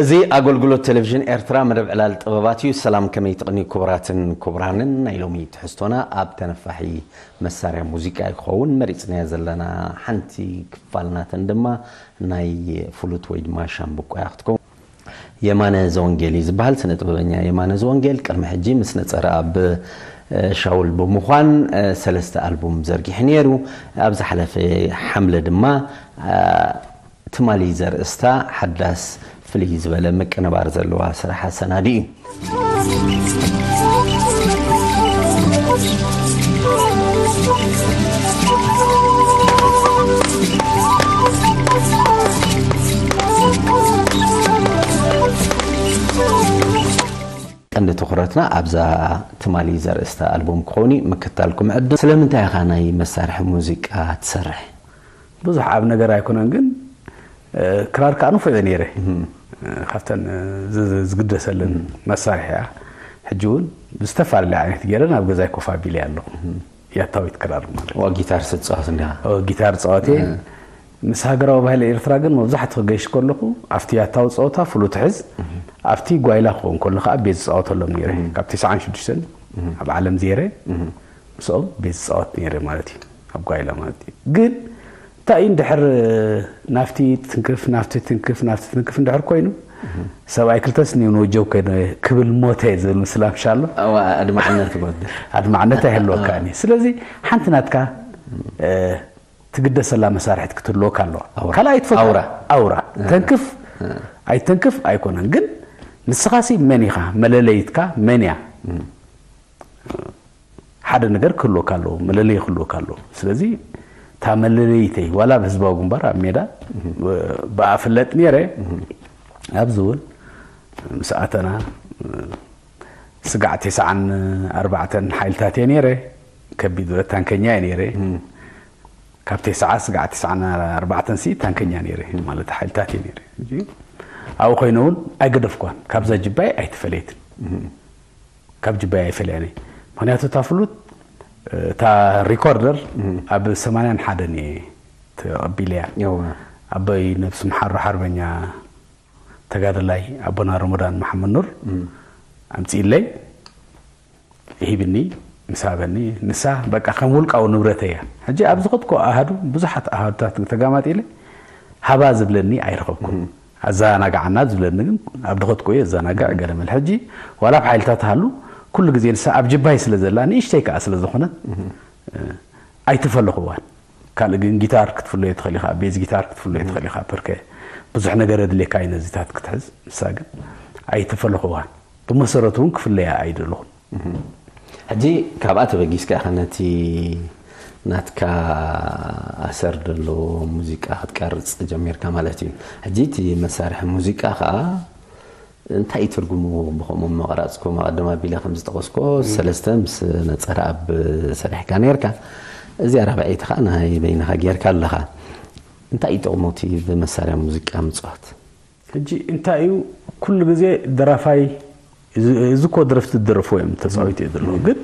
እዚ ኣገልግሎት ቴሌቪዥን ኤርትራ መደብ ዕላል ጥበባት እዩ። ሰላም፣ ከመይ ትቕንዩ ክቡራትን ክቡራንን? ናይ ሎሚ ትሕዝቶና ኣብ ተነፋሒ መሳርያ ሙዚቃ እዩ ክኸውን። መሪጽናያ ዘለና ሓንቲ ክፋል ናተን ድማ ናይ ፍሉት ወይ ድማ ሻምብቆ እያ ክትከውን። የማነ ዘወንጌል እዩ ዝበሃል። ስነ ጥበበኛ የማነ ዘወንጌል ቅድሚ ሕጂ ምስ ነጸረ ኣብ ሻውል ብምዃን ሰለስተ ኣልቡም ዘርጊሑ ነይሩ። ኣብ ዝሓለፈ ሓምለ ድማ ትማሊ ዘርእስታ ሓዳስ ፍልይ ዝበለ ምቅንባር ዘለዋ ስራሕ ኣሰናዲኡ እዩ። ቀንዲ ትኹረትና ኣብዛ ትማሊ ዘርእስታ ኣልቡም ክኸውን እዩ። ምክታልኩም ዕድም። ስለምንታይ ኢኻ ናይ መሳርሒ ሙዚቃ ትሰርሕ? ብዙሕ ኣብ ነገር ኣይኮነን፣ ግን ክራር ከዓ ንፉዕ እየ ነይረ። ካብተን ዝግደሰለን መሳርሒ እያ። ሕጂ እውን ብዝተፈላለየ ዓይነት ገይረ ናብ ገዛይ ኮፍ ኣቢለ ኣለኹ። ያታዊት ክራር ማለት እዩ። ጊታር ስትፃወት እንዲኻ? ጊታር ፃወቴ። ምስ ሃገራዊ ባህሊ ኤርትራ ግን መብዛሕትኡ ክገይሽ ከለኹ ኣብቲ ያታዊ ፀወታ ፍሉት ሕዝ፣ ኣብቲ ጓይላ ክኸውን ከሎ ከዓ ቤት ዝፃወተሎም ነይረ። ካብ ተስዓን ሽዱሽተን ኣብ ዓለም ዜረ ምስኦም ቤት ዝፃወት ነይረ ማለት እዩ። ኣብ ጓይላ ማለት እዩ። ግን እንታይ እዩ እንድሕር ናፍቲ ትንክፍ፣ ናፍቲ ትንክፍ፣ ናፍቲ ትንክፍ እንድሕር ኮይኑ፣ ሰብኣይ ክልተ ስኒ እውን ወጀው ኮይነ ክብል ሞተ ዝብል ምስላ ምሻ ኣሎ። ኣድማዕነት ይጎድል። ኣድማዕነት ኣይህልወካን እዩ። ስለዚ ሓንቲ ናትካ ትግደሰላ መሳርሕት ክትህልወካ ኣለዋ። ካልኣይ ትፈትዋ ኣውራ። ኣውራ። ተንክፍ ኣይተንክፍ ኣይኮነን፣ ግን ንስኻሲ መን ኢኻ? መለለይትካ መን እያ? ሓደ ነገር ክህልወካ ኣለዎ፣ መለለይ ክህልወካ ኣለዎ። ስለዚ እታ መለለይተይ ዋላ ኣብ ህዝባዊ ግንባር ኣብ ሜዳ ብኣ ፍለጥ ነይረ። ኣብዚ እውን ምስ ኣተና ስጋዕ ተስዓን ኣርባዕተን ሓይልታት እየ ነይረ። ከቢድ ብረት ታንከኛ እየ ነይረ። ካብ ተስዓ ስጋዕ ተስዓን ኣርባዕተን ሲ ታንከኛ ነይረ ማለት ሓይልታት እየ ነይረ። ኣብኡ ኮይነ እውን ኣይገደፍኳን። ካብዛ ጅባይ ኣይተፈለየትን። ካብ ጅባይ ኣይፈለያን እየ። ምክንያቱ እታ ፍሉት እታ ሪኮርደር ኣብ ሰማንያን ሓደን እየ ተቐቢለያ። ኣቦይ ነብሱ ምሓሮ ሓርበኛ ተጋደላይ ኣቦና ረመዳን መሓመድ ኑር ኣምፅኢለይ ሂብኒ፣ ምስ ሃበኒ፣ ንሳ በቃ ከም ውልቃዊ ንብረተይ እያ። ሕጂ ኣብ ዝኸድኮ ኣሃዱ ብዙሓት ኣሃዱታት ተጋማጢለ ሃባ ዝብለኒ ኣይረኸብኩን። ኣዘናግዓና ዝብለኒ ግን ኣብ ድኸድኮ እየ ዘናግዕ ገለ መለ። ሕጂ ዋላ ኣብ ሓይልታት ሃሉ ኩሉ ግዜ ንሳ ኣብ ጅባይ ስለ ዘላ ንእሽተይ ከኣ ስለ ዝኾነት ኣይተፈለኹዋን። ካልእ ግን ጊታር ክትፍለዮ ትኽእል ኢኻ፣ ቤዝ ጊታር ክትፍለዮ ትኽእል ኢኻ። ፐርከ ብዙሕ ነገር ኣድልየካ እዩ ነዚታት ክትሕዝ። ንሳ ግን ኣይተፈለኹዋን። ብመሰረቱ እውን ክፍለያ ኣይደለኹን። ሕጂ ካብኣ ተበጊስካ ኢኻ ነቲ ናትካ ኣሰር ዘለዎ ሙዚቃ ክትቀርጽ ጀሚርካ ማለት እዩ። ሕጂ እቲ መሳርሒ ሙዚቃ ኸኣ እንታይ እዩ ትርጉሙ? ብኸምኡ ምቕራጽኩም ኣቐድም ኣቢለ ከም ዝጠቐስኮ ሰለስተ ምስ ነጸረ ኣብ ሰሪሕካ ነርካ። እዚኣ ራብዐይቲ ኸኣ ናይ በይንኻ ጌርካ ኣለኻ። እንታይ እዩ ጥቕሙ እቲ ብመሳርያ ሙዚቃ ምጽዋት? ሕጂ እንታይ እዩ ኩሉ ግዜ ደራፋይ እዚ እኮ ደረፍቲ ዝደረፍዎ እዮም ተፃዊቱ እዩ ዘለዎ። ግን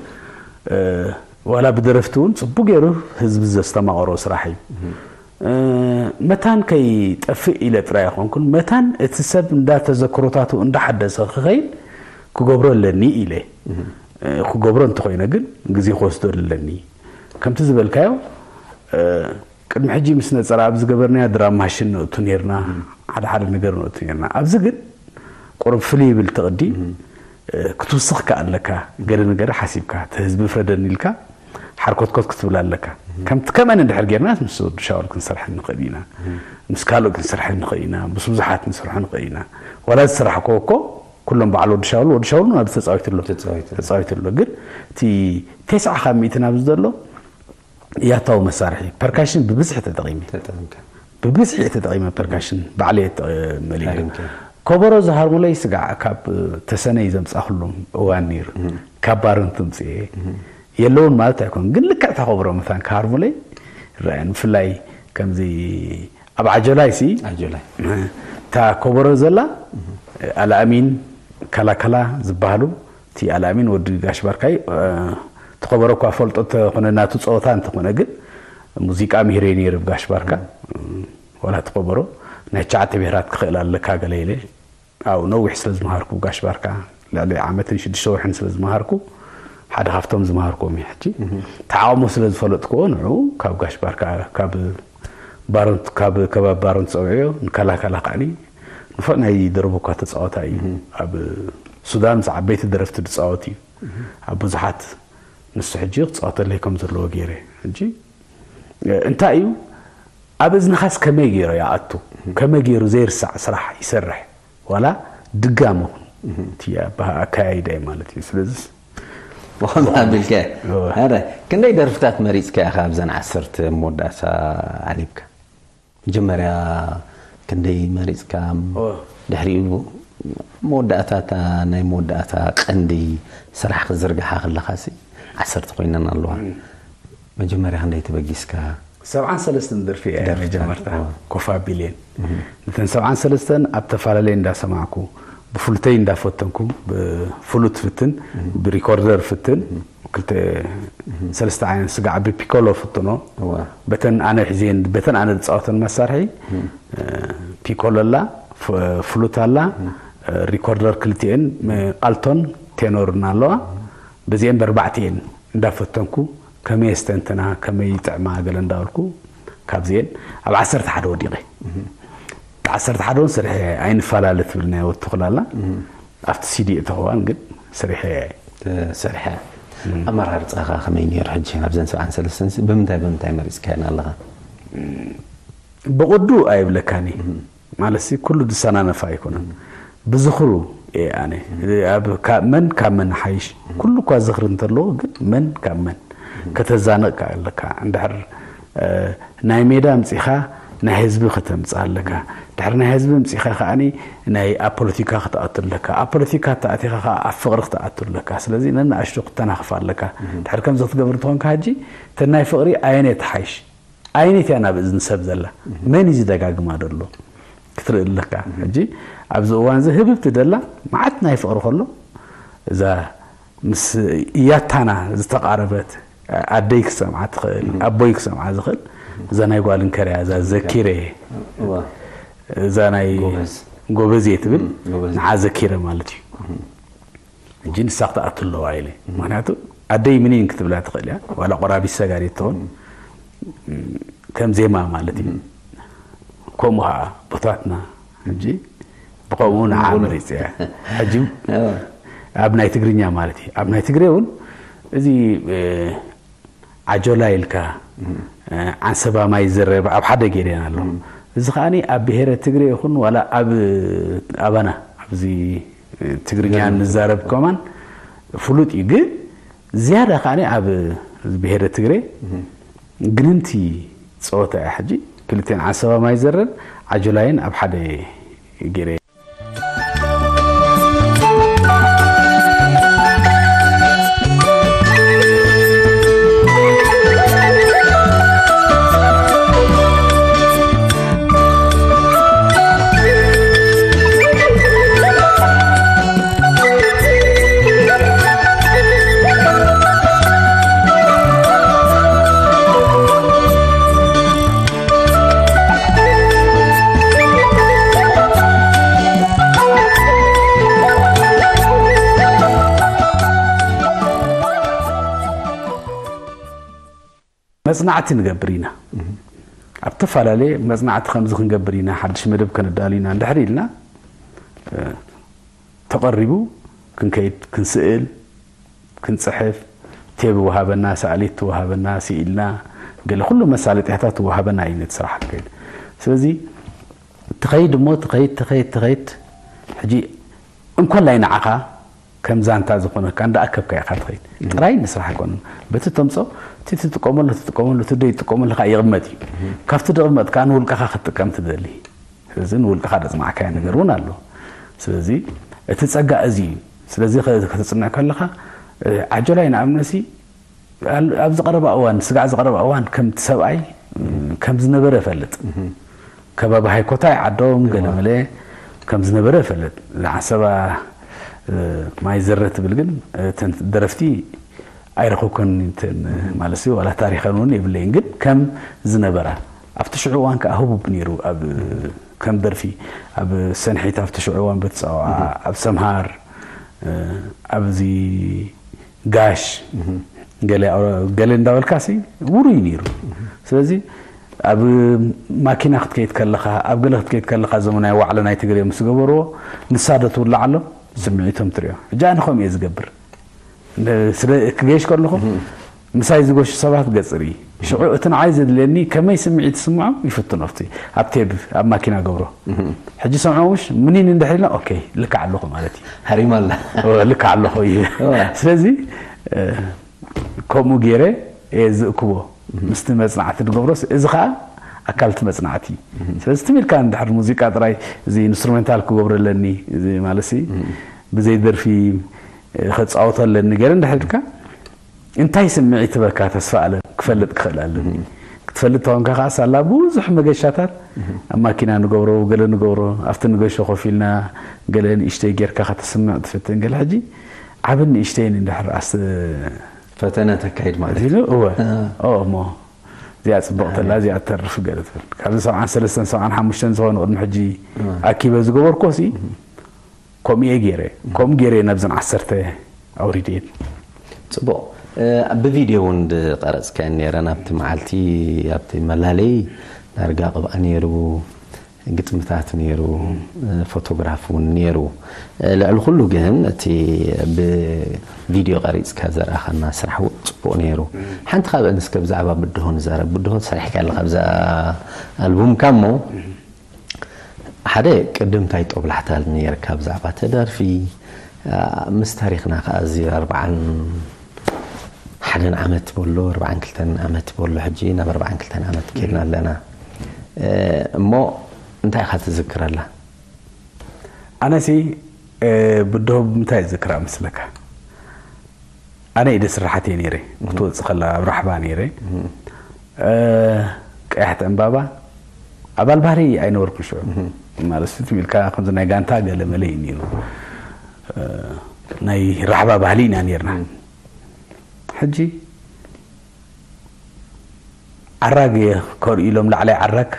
ዋላ ብደረፍቲ እውን ፅቡቅ ገይሩ ህዝቢ ዘስተማቐሮ ስራሕ እዩ። መታን ከይጠፍእ ኢለ ጥራይ ኣይኮንኩን፣ መታን እቲ ሰብ እንዳተዘክሮታቱ እንዳሓደሰ ክኸይድ ክገብሮ ኣለኒ ኢለ ክገብሮ እንተኾይነ ግን ግዜ ክወስደሉ ኣለኒ። ከምቲ ዝበልካዮ ቅድሚ ሕጂ ምስ ነፀራ ኣብ ዝገበርናዮ ድራም ማሽን ነእቱ ነርና፣ ሓደ ሓደ ነገር ነእቱ ነርና። ኣብዚ ግን ቁሩብ ፍልይ ይብል እቲ ቅዲ ክትውስኽ ከኣ ኣለካ። ገለ ነገር ሓሲብካ እቲ ህዝቢ ፍረደኒ ኢልካ ሓርኮትኮት ክትብል ኣለካ። ከምቲ ከምአን እንድሕር ጌርና ምስ ወዲ ሻውል ክንሰርሐ ንኽእል ኢና፣ ምስ ካልኦት ክንሰርሐ ንኽእል ኢና፣ ምስ ብዙሓት ንሰርሖ ንኽእል ኢና። ዋላ ዝሰራሕኮ እኮ ኩሎም በዓል ወዲ ሻውል ወዲ ሻውል ናብ ተፃዊት ኣሎ ተፃዊት ኣሎ። ተፃዊት ኣሎ። ግን እቲ ተስዓ ካብ ሚእቲ ናብዚ ዘሎ ያታዊ መሳርሒ ፐርካሽን ብብዝሒ ተጠቒመ። ተጠቒምካ። ብብዝሒ እየ ተጠቒመ ፐርካሽን ባዕለይ እየ ተጠቒመ። ሃሪምካ። ኮበሮ ዝሃርሙለይ ስጋዕ ካብ ተሰነይ ዘምጻኹሎም እዋን ነይሩ። ካብ ባርን ትምጽኤ የለውን ማለት ኣይኮን፣ ግን ልክዕ እታ ኮበሮ መታን ክሃርሙለይ ይረኣየን። ብፍላይ ከምዚ ኣብ ዓጀላይ ሲ ኣጆላይ። እታ ኮበሮ ዘላ ኣልኣሚን ካላካላ ዝበሃሉ፣ እቲ ኣልኣሚን ወዲ ጋሽ ባርካይ፣ እቲ ኮበሮ እኳ ፈልጦ እንተኾነ ናቱ ጸወታ እንተኾነ ግን ሙዚቃ ምሂረይ ነይሩ ብጋሽ ባርካ። ዋላ እቲ ኮበሮ ናይ ትሽዓተ ብሄራት ክኽእል ኣለካ ገለ ኢለ ኣብኡ ነዊሕ ስለ ዝመሃርኩ፣ ጋሽ ባርካ ልዕሊ ዓመትን ሽዱሽተ ወርሕን ስለ ዝመሃርኩ፣ ሓደ ካብቶም ዝመሃርኩም እዩ። ሕጂ ተዓቕሞ ስለ ዝፈለጥኩዎ፣ ንዑ ካብ ጋሽ ባርካ፣ ካብ ባሮንት፣ ካብ ከባቢ ባሮንት ጸውዕዮ፣ ንካላካላ ከዓኒ ንፉዕ ናይ ደርቡ እኳ ተጻዋታይ እዩ። ኣብ ሱዳን ምስ ዓበይቲ ደረፍቲ ዝጻወት እዩ። ኣብ ብዙሓት ንሱ ሕጂ ክጻወተለይ ከም ዘለዎ ገይረ። ሕጂ እንታይ እዩ፣ ኣብ እዝንኻስ ከመይ ገይሩ ይኣቱ? ከመይ ገይሩ ዘይርሳዕ ስራሕ ይሰርሕ? ዋላ ድጋም ይኹን፣ እቲ ኣባ-፣ ኣካያይዳ እዩ ማለት እዩ። ስለዚ ብኸምኡ ኣቢልካ። እወ። ኣረ፣ ክንደይ ደርፍታት መሪጽካ ኢኻ ኣብዘን ዓሰርተ መወዳእታ ዓሊብካ? መጀመርያ ክንደይ መሪጽካ? እወ። ድሕሪኡ መወዳእታ፣ እታ ናይ መወዳእታ ቀንዲ ስራሕ ክዝርግሓ ከለኻሲ ዓሰርተ ኮይነን ኣለዋ። መጀመርያ ክንደይ ተበጊስካ? ሰብዓን ሰለስተን ደርፊ እያ ደርፍታት፣ መጀመርታ። እወ። ኮፍ ኣቢለየን። ነተን ሰብዓን ሰለስተን ኣብ ተፈላለየ እንዳሰማዕኩ፣ ብፍሉተይ እንዳፈተንኩ፣ ብፍሉት ፍትን፣ ብሪኮርደር ፍትን፣ ክልተ ሰለስተ ዓይነት ስጋዕ ብፒኮሎ ፍትኖ። እወ። በተን ኣነ ሒዘየን፣ በተን ኣነ ዝጻወተን መሳርሒ፣ እ፣ ፒኮሎ ኣላ፣ ፍ-፣ ፍሉት ኣላ፣ እ፣ ሪኮርደር ክልቲኤን፣ እ፣ ኣልቶን ቴኖርን ኣለዋ። በዚኤን በርባዕቲኤን እንዳፈተንኩ፣ ከመይ የስተንትና፣ ከመይ ይጥዕማ፣ ገለ እንዳበልኩ፣ ካብዚኤን ኣብ ዓሰርተ ሓደ ወዲቐ። ዓሰርተ ሓደ እውን ስርሐ ኣይንፈላለ ትብል ናይ ወትኹላላ። ኣብቲ ሲዲ እተኸዋን ግን ስርሐ። ተሰርሐ። ኣመራርጻኻ ከመይ ነይሩ? ሕጂ ኣብዘን ሰብዓን ሰለስተን ሲ ብምንታይ ብምንታይ መሪጽካየን ኣለኻ? ብቕዱ ኣይብለካን እየ። ማለት ሲ ኩሉ ዝሰናነፍ ኣይኮነን። ብዝኽሩ እየ ኣነ። ኣብ ካብ መን ካብ መን ሓይሽ? ኩሉ እኳ ዝኽሪ እንተለዎ፣ ግን መን ካብ መን ከተዛንቕ ከኣ ኣለካ። እንድሕር፣ እ፣ ናይ ሜዳ ኣምጺኻ ናይ ህዝቢ ከተምጽእ ኣለካ። ድሕሪ ናይ ህዝቢ ኣምጺኻ ከኣኒ ናይ ኣብ ፖለቲካ ክትኣቱ ኣለካ። ኣብ ፖለቲካ ተኣቲኻ ከኣ ኣብ ፍቕሪ ክትኣቱ ኣለካ። ስለዚ ነንኣሽቱ ክተናኽፍ ኣለካ። ድሕሪ ከምዚ ክትገብር እንተኾንካ፣ ሕጂ እተን ናይ ፍቕሪ ኣየነየን ትሓይሽ? ኣየነይቲ እያ ናብ እዝኒ ሰብ ዘላ? መን እዩ ዝደጋግማ ዘሎ? ክትርኢ ኣለካ። ሕጂ ኣብዚ እዋን እዚ ህብብቲ ደላ መዓት ናይ ፍቕሪ ከሎ፣ እዛ ምስ ያታና ዝተቓረበት ኣደይ ክሰምዓ ትኽእል፣ ኣቦይ ክሰምዓ ዝኽእል፣ እዛ ናይ ጓል እንከርያ፣ እዛ ዘኪረ፣ እዋ። እዛ ናይ ጎበዝ። ጎበዝ እየ ትብል፣ እም፣ ጎበዝ። ንዓ ዘኪረ ማለት እዩ። ሕጂ ንሳ ክትኣቱ ኣለዋ ኢለ። ምኽንያቱ ኣደይ ምኒን ክትብላ ትኽእል እያ፣ ዋላ ቆራቢት ሰጋሪ ትኸውን፣ ከም ዜማ ማለት እዩ። ከምኡ ኸዓ ቦታትና ሕጂ ብኸምኡ ንዓ መሪጽ እያ። ሕጂ ኣብ ናይ ትግርኛ ማለት እዩ። ኣብ ናይ ትግሬ እውን እዚ፣ እ፣ ዓጆላ ኢልካ፣ እ፣ ዓንሰባ ማይ ዘረብ ኣብ ሓደ ገይረን ኣሎ። እዚ ኸዓኒ ኣብ ብሄረ ትግሬ ይኹን ዋላ ኣብ ኣባና ኣብዚ ትግርኛ ንዛረብ ከማን ፍሉጥ እዩ። ግን ዝያዳ ከዓኒ ኣብ ብሄረ ትግሬ ግንንቲ ጸወታ እያ። ሕጂ ክልቴን ዓንሰባ ማይ ዘረብ ዓጆላይን ኣብ ሓደ ገይረ መጽናዕቲ ንገብር ኢና። ኣብ ተፈላለየ መጽናዕቲ ከምዚ ክንገብር ኢና፣ ሓድሽ መደብ ከነዳሉ ኢና እንድሕር ኢልና፣ እ፣ ተቐሪቡ ክንከይድ፣ ክንስእል፣ ክንጽሕፍ፣ ቴብ ወሃበና፣ ሰኣሊት ወሃበና፣ ስኢልና፣ ገለ ኩሉ መሳለጥያታት ወሃበና እዩ ነቲ ስራሕ ክንከይድ። ስለዚ ትኸይድ እሞ ትኸይድ፣ ትኸይድ፣ ትኸይድ። ሕጂ እንኮላይ ንዓኻ ከም ዛንታ ዝኾነካ እንዳኣከብካ ኢኻ ትኸይድ። ጥራይ ንስራሕ ኣይኮነን። በቲ ተምጾ፣ እቲ ትጥቀመሉ፣ ትጥቀመሉ፣ እቲ ደይትጥቀመሉ ከኣ ይቕመጥ እዩ። ካብቲ ዝቕመጥ ከኣ ንውልቀኻ ክትጥቀም ትደሊ። ስለዚ ንውልቀኻ ዘጽናዕካዮ ነገር እውን ኣሎ። ስለዚ እቲ ጸጋ እዚ እዩ። ስለዚ ከ-፣ ከተጽንዕ ከለኻ፣ እ፣ ዓጆላይ ንኣብነሲ፣ ኣብ፣ ኣብ ዝቐረባ እዋን፣ ስጋዕ ዝቐረባ እዋን ከምቲ ሰብኣይ፣ እ፣ ከም ዝነበረ እፈልጥ። ከባቢ ሃይኮታይ ዓዶም ገለመለ ከም ዝነበረ እፈልጥ። ዝዓሰባ፣ እ፣ ማይ ዘረ ትብል ግን፣ እ፣ እተን ደረፍቲ ኣይረኸብኩን፣ እተን፣ ማለት ሲ፣ ዋላ ታሪኸን እውን የብለይን፣ ግን ከም ዝነበራ ኣብቲ ሽዑ እዋን ከዓ ህቡብ ነይሩ። ኣብ ከም ደርፊ ኣብ ሰንሒት ኣብቲ ሽዑ እዋን በትፃወዓ ኣብ ሰምሃር ኣብዚ ጋሽ ገለ እንዳበልካ ሲ ውሩይ ነይሩ። ስለዚ ኣብ ማኪና ክትከይድ ከለኻ ኣብ ገለ ክትከይድ ከለኻ እዞም ናይ ዋዕለ ናይ ትግሬ ምስ ገበርዎ ንሳ ዶ ትውላዕ ኣሎ ስምዒቶም ትሪኦ። ሕጂ ኣነ ከምኡ እየ ዝገብር። ስለ ክገይሽ ከለኹ ምሳይ ዝገሹ ሰባት ገጽ ርኢ። ሽዑ እቲ ንዓይ ዘድልየኒ ከመይ ስምዒት ዝስምዖም ይፍትኖ ኣብቲ ኣብ ቴብ ኣብ ማኪና ገብሮ። ሕጂ ሰምዖ ምሽ ምኒን እንድሕር ኢልና ኦኬ ልክዕ ኣለኹ ማለት እዩ። ሃሪማ ኣላ። ልክዕ ኣለኹ እዩ። ስለዚ ከምኡ ገይረ እየ ዝእክቦ። ምስቲ መጽናዕቲ ዝገብሮስ እዚ ኸዓ ኣካል እቲ መጽናዕቲ እዩ። ስለዚ ትም ኢልካ እንድሕር ሙዚቃ ጥራይ እዚ ኢንስትሩሜንታል ክገብሮ ኣለኒ እዚ ማለት ሲ ብዘይ ደርፊ ከጻወቶ ኣለኒ ገለ እንድሕር ኢልካ እንታይ ስምዒት ትበካ ተስፋ ኣለም ክፈልጥ ክኽእል ኣለኒ። ክትፈልጥ ተኾንካ ከዓ ሳላ ብዙሕ መገሻታት ኣብ ማኪና ንገብሮ ገለ ንገብሮ ኣብቲ ንገሾ ኮፍ ኢልና ገለ ንእሽተይ ጌርካ ከተስምዕ ትፍትን ገለ ሕጂ ዓብን ንእሽተይን እንድሕር ኣስ ፈተነ ተካይድ ማለት እዩ። እወ እሞ እዚኣ ፅብቕ ተላ እዚኣ ተርፍ ገለ ትብል ካብዚ ሰብዓን ሰለስተን ሰብዓን ሓሙሽተን ዝኾኑ ቅድሚ ሕጂ ኣኪበ ዝገበርኮ ሲ ከምኡ እየ ገይረ ከምኡ ገይረ ናብዘን ዓሰርተ ኣውሪድየን። ፅቡቕ። ብቪድዮ እውን ዝቀረፅካዮ ነይረ ናብቲ መዓልቲ ኣብቲ መላለይ ዳርጋ ቅብኣ ነይሩ፣ ግጥምታት ነይሩ፣ ፎቶግራፍ እውን ነይሩ። ልዕሊ ኩሉ ግን እቲ ብቪድዮ ቀሪፅካ ዘርኣኻና ስራሕ እውን ፅቡቕ ነይሩ። ሓንቲ ካብአን እስከ ብዛዕባ ብድሆ ንዛረብ። ብድሆ ሰሪሕካ ኣለካ ብዛ ኣልቡምካ እሞ ሓደ ቅድም እንታይ ጦብላሕታ ነይርካ ብዛዕባ ተደርፊ ምስ ታሪክና ከዓ እዚ ኣርባዓን ሓደን ዓመት በሎ ኣርባዓን ክልተን ዓመት በሎ ሕጂ ናብ ኣርባዓን ክልተን ዓመት ኬድና ኣለና እሞ እንታይ ኢካ ትዝክረላ? ኣነሲ ብድሆ ብምንታይ ዝክራ መስለካ? ኣነ ኢደ ስራሓት እየ ነይረ ክትወፅእ ከላ ኣብ ራሕባ ነይረ ቀያሕቲ ዕምባባ ኣባል ባህሪ ኣይነበርኩ ሽዑ ማለት ትም ኢልካ ከምዚ ናይ ጋንታ ገለ መለ እዩ ነይሩ ናይ ራሕባ ባህሊ ኢና ነርና ሕጂ ዓራግ ከርኢ ኢሎም ላዕላይ ዓራግ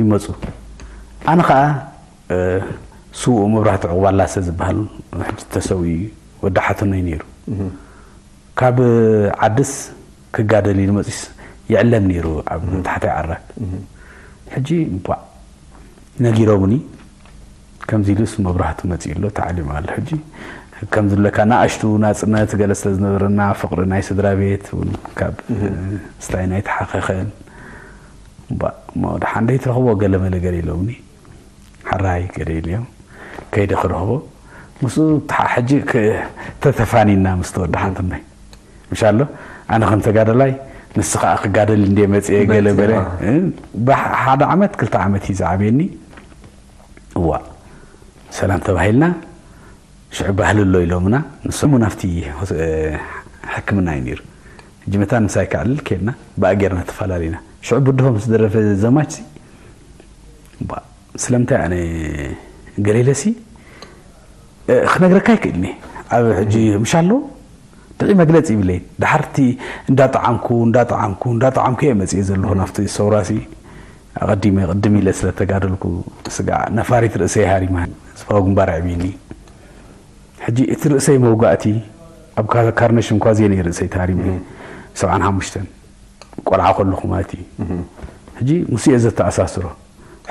ይመፁ ኣነ ከዓ ስውኡ መብራህቲ ዕቑባላሰ ዝበሃል ሕጂ ተሰዊኡ እዩ ወዲ ሓትኖይ ነይሩ ካብ ዓድስ ክጋደል ኢሉ መፂስ ይዕለም ነይሩ ኣብ ታሕታይ ዓራግ ሕጂ ቧዕ ነጊሮምኒ ከምዚ ኢሉስ መብራህቱ መፂኡ ኣሎ ተዓሊሙ ኣሎ ሕጂ ከም ዝብለካ ንኣሽቱ ናፅነት ገለ ስለ ዝነበረና ፍቅሪ ናይ ስድራ ቤት እውን ካብ ስታይ ናይ ተሓኸኸን ባ እሞ ድሓን ደይትረኽቦ ገለ መለ ገለ ኢሎምኒ ሓራይ ገለ ኢልዮም ከይደ ክረኽቦ ምስኡ ተሓ- ሕጂ ክ- ተተፋኒና ምስ ተወዳሓትናይ ምሻ ኣሎ ኣነ ከም ተጋደላይ ንስ ከዓ ክጋደል እንደ መፅአ ገለ መፅአ። በለ እ፣ ብሓ- ሓደ ዓመት ክልተ ዓመት እዩ ዝዓብየኒ እዋ ሰላም ተባሂልና ሽዑ ባህሊ ኣሎ ኢሎምና ንሶም እውን ኣብቲ ሆስ- እ፣ ሕክምና እዩ ነይሩ ሕጂ መታን ምሳይ ክዕልል ከድና ብኣጌርና ተፈላለዩና ሽዑ ብድሆ ምስ ደረፈ ዘማች ባ ስለምንታይ ኣነ ገሌለሲ እ፣ ክነግረካ ይክእልኒ ኣብ ሕጂ ምሻ ኣሎ ድዒ መግለፂ ይብለይ ድሓርቲ እንዳጠዓምኩ እንዳጠዓምኩ እንዳጠዓምኩ እየ መፅእ ዘለኹ ናብቲ ሰውራሲ ኣቐዲመ ቅድም ኢለ ስለ ተጋደልኩ ስጋ ነፋሪት ርእሰይ ሃሪማ ስፋው ግንባር ኣዕብኒ ሕጂ እቲ ርእሰይ መውጋእቲ ኣብ ካ- ካርነሽም ኳዜ ነይ ርእሰይ ተሃሪመ ሰብዓን ሓሙሽተን ቆልዓ ከለኹ ማለት እዩ ሕጂ ምስ እየ ዘተኣሳስሮ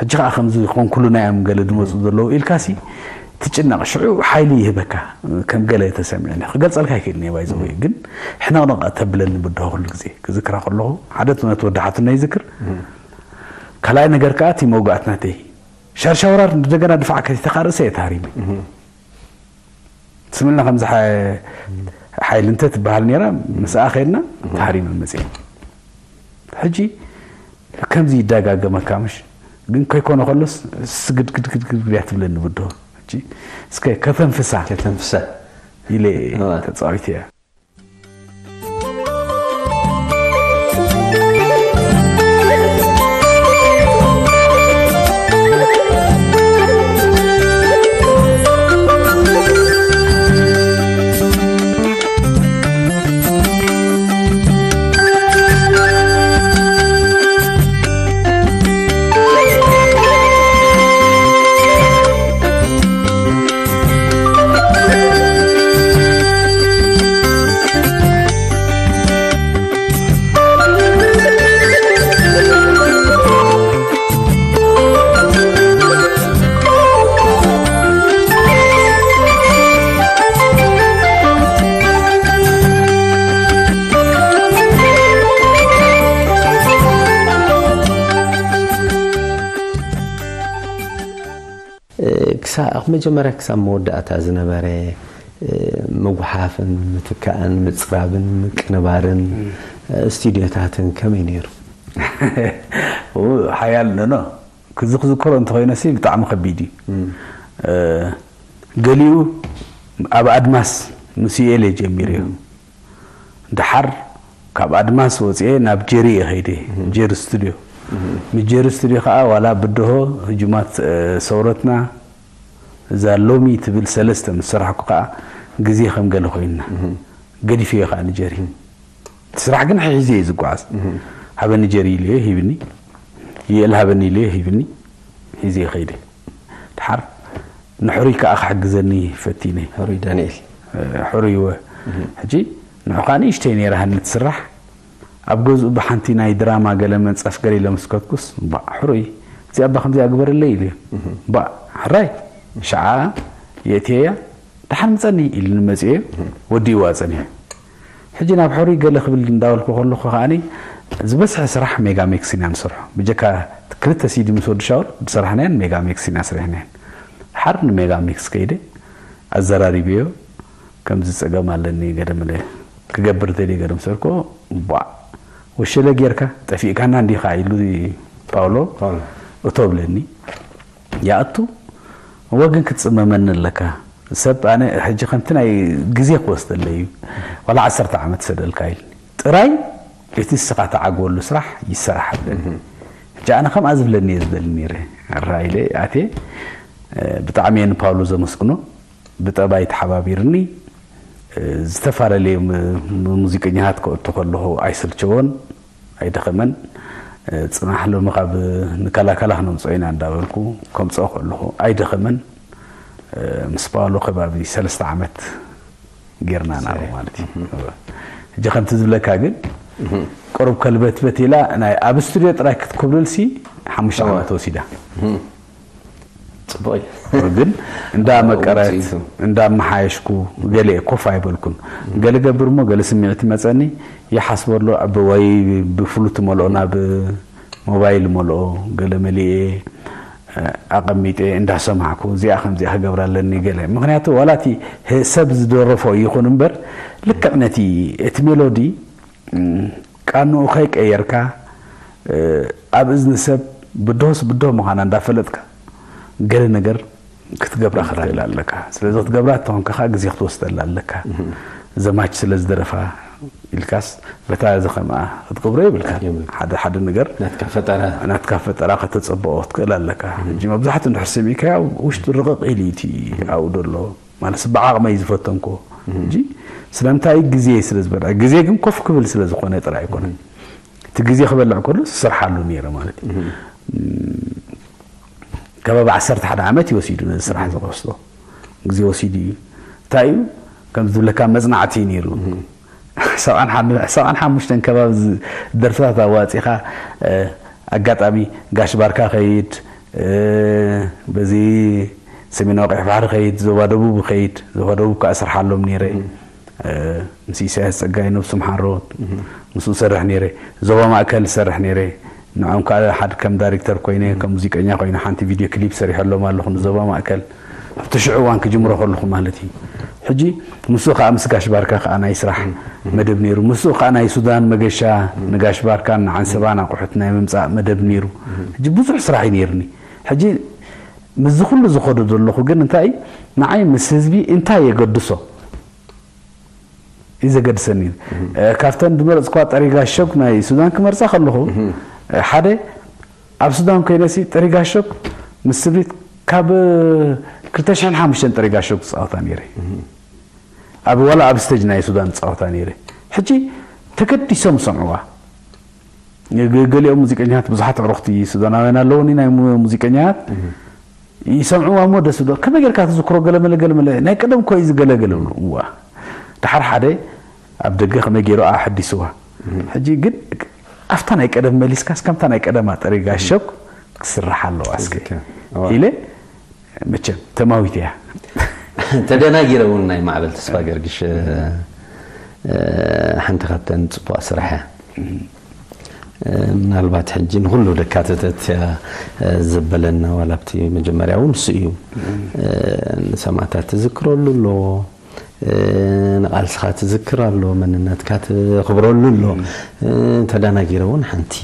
ሕጂ ከዓ ከምዚ ኮንኩሉ ናይ እዮም ገለ ዝመፁ ዘለዉ ኢልካሲ ትጭነቕ ሽዑ ሓይሊ ይህበካ ከም ገለ ተሰሚዕኒ ክገልፀልካ ይክእል ኒ ባይዘወይ ግን ሕነቕነቕ ተብለኒ ብድሆ ኩሉ ግዜ ክዝክራ ከለኹ ሓደ ትነት ወዲ ሓቱና ይዝክር ካልኣይ ነገር ከዓ እቲ መውጋእት ናተይ ሻርሻውራር እንደገና ድፋዕ ከቲተካ ርእሰ እየ ተሃሪመ ስምልና ከምዚ ሓይሊ እንተ ትበሃል ነራ ምስኣ ከድና ተሃሪመ መፅአ ሕጂ ከምዚ ይደጋገመካ ምሽ ግን ከይኮነ ከሎስ ስግድግድግድግድ እያ ትብለኒ ብድሆ ሕጂ እስከ ከተንፍሳ ከተንፍሳ ኢለ ተፃዊት እያ ኣብ መጀመርያ ክሳብ መወዳእታ ዝነበረ፣ እ፣ ምጉሓፍን ምትካእን ምጽራብን ምቅንባርን፣ እ፣ ስቱድዮታትን ከመይ ነይሩ? ሓያል ነኖ ክዚ ክዝከሮ እንተኮይነሲ ብጣዕሚ ከቢድ እዩ። እ፣ ገሊኡ ኣብ ኣድማስ ምስ ዩኤል እየ ጀሚሩ እዩ። ድሓር ካብ ኣድማስ ወፅኤ ናብ ጀሪ እየ ከይደ። ጀሪ ስቱድዮ። ምስ ጀሪ ስቱድዮ ከዓ ዋላ ብድሆ ህጁማት፣ እ፣ ሰውረትና እዛ ሎሚ ትብል ሰለስተ ምስ ሰራሕኩ ከዓ ግዜ ከም ገለ ኮይንና ገዲፈዮ ከዓ ንጀሪ። እቲ ስራሕ ግን ሒዘ እየ ዝጓዓዝ። ሃበኒ ጀሪ ኢሉ እየ ሂብኒ፣ ዩኤል ሃበኒ ኢሉ እየ ሂብኒ፣ ሒዘ እየ ከይደ። ድሓር ንሕሩይ ከዓ ክሕግዘኒ ፈቲነ። ሕሩይ ዳንኤል። ሕሩይ ወ ሕጂ ንዑ ከዓ ንእሽተይ ነይራ ሃኒ ትስራሕ። ኣብ ገዝኡ ብሓንቲ ናይ ድራማ ገለ መንፀፍ ገለ ኢለ ምስ ከትኩስ፣ ባእ ሕሩይ እዚኣ እባ ከምዚኣ ግበረለይ ኢሉ እዩ። ባእ ሕራይ ሽዓ የእትየያ ደሓን ምፀኒ ኢሉ ንመፅኦ ወዲእዋ ፀኒሑ። ሕጂ ናብ ሕሩይ ገለ ክብል እንዳበልኩ ከለኹ ከዓኒ ዝበዝሐ ስራሕ ሜጋ ሜክስ ኢና ንሰርሖ። ብጀካ ክልተ ሲዲ ምስ ወዲ ሻውል ዝሰራሕናየን ሜጋ ሜክስ ኢና ስሪሕናየን። ሓር ንሜጋ ሜክስ ከይደ ኣዘራሪብዮ ከምዚ ፀገም ኣለኒ ገደምለ ክገብር ደልየ ገደም ሰርኮ ቧዕ ወሸለ ጌርካ ጠፊእካና እንዲኻ ኢሉ ፓውሎ እቶ ብለኒ። ይኣቱ እወ ግን ክትጽመመኒ ኣለካ። ሰብ ኣነ ሕጂ ከምቲ ናይ ግዜ ክወስደለይ እዩ። ዋላ ዓሰርተ ዓመት ሰደልካ ኢልኒ። ጥራይ እቲ ንስኻ ትዓግበሉ ስራሕ ይሰራሕ ብለኒ። ሕጂ ኣነ ከምኣ ዝብለኒ እየ ዝደሊ ነይረ። ኣራ ኢለ ኣትየ። ብጣዕሚ እየ ንፓውሎ ዘመስግኖ። ብጠባይ ተሓባቢርኒ። ዝተፈላለዩ ሙዚቀኛታት ከእቱ ከለኹ ኣይስልቸዎን። ኣይደኸመን። ጽናሕ ሎሚ ካብ ንከላከላ ክነምፅኦ ኢና እንዳበልኩ ከምፅኦ ከለኹ ኣይደኸመን። ምስ ፓውሎ ከባቢ ሰለስተ ዓመት ጌርና ናብኡ ማለት እዩ። ሕጂ ከምቲ ዝብለካ ግን ቅሩብ ከልበትበት ኢላ ናይ ኣብ ስቱድዮ ጥራይ ክትኩብልልሲ ሓሙሽተ ዓመት ወሲዳ። ፅቡቅ እዩ። ግን እንዳ መቀረት ውፅኢቱ። እንዳ መሓየሽኩ ገለ ኮፍ ኣይበልኩን። ገለ ገብር እሞ ገለ ስምዒት ይመፀኒ ይሓስበሉ ብ- ወይ ብፍሉት መልኦ ናብ ሞባይል መልኦ ገለ መሊኤ ኣቐሚጠ እንዳሰማዕኩ እዚኣ ከምዚኣ ክገብራ ኣለኒ ገለ ምክንያቱ ዋላ እቲ ሰብ ዝደረፎ ይኹን እምበር ልክዕ ነቲ እቲ ሜሎዲ ቃንኡ ከይቀየርካ ኣብ እዝኒ ሰብ ብድሆስ ብድሆ ምዃና እንዳፈለጥካ ገለ ነገር ክትገብራ ክትኽእል ኣለካ። ስለዚ ክትገብራ እተኾንካ ከዓ ግዜ ክትወስደላ ኣለካ። ዘማች ስለ ዝደረፋ ኢልካስ በታ እዚ ከምኣ ክትገብሮ የብልካ። ሓደ ሓደ ነገር ናትካ ፈጠራ ናትካ ፈጠራ ከተፀብኦ ክትክእል ኣለካ። ሕጂ መብዛሕትኡ እንድሕር ሰሚዕካዮ ውሽጡ ርቕቕ ኢሉ እዩ እቲ ኣብኡ ዘሎ ማለት ብዓቕመይ ዝፈተንኮ እንጂ ስለምንታይ ግዜ ስለ ዝበልዐ ግዜ ግን ኮፍ ክብል ስለ ዝኾነ ጥራይ ኣይኮነን። እቲ ግዜ ክበልዕ ከሎ ዝሰርሓሉ ነይረ ማለት እዩ። ከባቢ ዓሰርተ ሓደ ዓመት እዩ ወሲዱ ነዚ ስራሕ እዚ ክወስዶ ግዜ ወሲዱ እዩ። እንታይ እዩ ከም ዝብለካ መፅናዕቲ እዩ ነይሩ። ሰብዓን ሓሙሽተን ከባቢ ደርፍታት ኣዋፂኻ ኣጋጣሚ ጋሽ ባርካ ከይድ በዚ ሰሜናዊ ቀይሕ ባሕሪ ከይድ ዞባ ደቡብ ከይድ ዞባ ደቡብ ከዓ እሰርሓሎም ነይረ። ምስ ኢሳያስ ፀጋይ ነብሱ ምሓሮ ምስኡ ሰርሕ ነይረ። ዞባ ማእከል ሰርሕ ነይረ። ንዖም ከዓ ሓደ ከም ዳይሬክተር ኮይነ ከም ሙዚቀኛ ኮይነ ሓንቲ ቪድዮ ክሊፕ ሰሪሐሎም ኣለኹ ንዞባ ማእከል ኣብቲ ሽዑ እዋን ክጅምሮ ከለኹ ማለት እዩ። ሕጂ ምስኡ ከዓ ምስ ጋሽ ባርካ ከዓ ናይ ስራሕ መደብ ነይሩ። ምስኡ ከዓ ናይ ሱዳን መገሻ ንጋሽ ባርካን ንዓንሰባን ኣቑሑት ናይ ምምፃእ መደብ ነይሩ። ሕጂ ብዙሕ ስራሕ እዩ ነይርኒ። ሕጂ ምስዚ ኩሉ ዝኸዶ ዘለኹ ግን እንታይ ንዓይ ምስ ህዝቢ እንታይ የገድሶ እዩ ዘገድሰኒ። ካብተን ዝመረፅኳ ጠሪጋ ሸጉ ናይ ሱዳን ክመርፃ ከለኹ ሓደ ኣብ ሱዳን ኮይነሲ ጠሪጋ ሸጉ ምስ ስብሪት ካብ ክልተ ሽሕን ሓሙሽተን ጠሪጋ ሸጉ ዝፃወታ ነይረ። ኣብ ዋላ ኣብ ስተጅ ናይ ሱዳን ዝፃወታ ነይረ። ሕጂ ተገዲሶም ሰምዕዋ። ገ- ገሊኦም ሙዚቀኛታት ብዙሓት ኣዕሩኽቲ ሱዳናውያን ኣለውኒ ናይ ሙ- ሙዚቀኛታት ይሰምዕዋ እሞ ደስ ዶ ከመይ ጌርካ ትዝክሮ ገለመለ ገለመለ ናይ ቀደም እኮ እዩ ዝገለገለ እዋ ድሓር ሓደ ኣብ ደገ ከመይ ገይሩ ኣሐዲስዋ ሕጂ ግን ኣብታ ናይ ቀደም መሊስካስ ከምታ ናይ ቀደማ ጠሪጋ ሸክ ክስራሕ ኣለዋ እስከ ኢለ መቸም ተማዊት እያ። ተደናጊረ እውን ናይ ማዕበል ተስፋ ገርግሽ ሓንቲ ካብተን ፅቡቅ ስራሕ እያ። ምናልባት ሕጂ ንኹሉ ደካተተት እያ ዘበለና፣ ዋላ ኣብቲ መጀመርያ እውን እሱ እዩ። ንሰማእታት ትዝክረሉ ኣሎ፣ ንቓልስኻ ትዝክር ኣሎ፣ መንነትካ ተኽብረሉ ኣሎ። ተዳናጊረ እውን ሓንቲ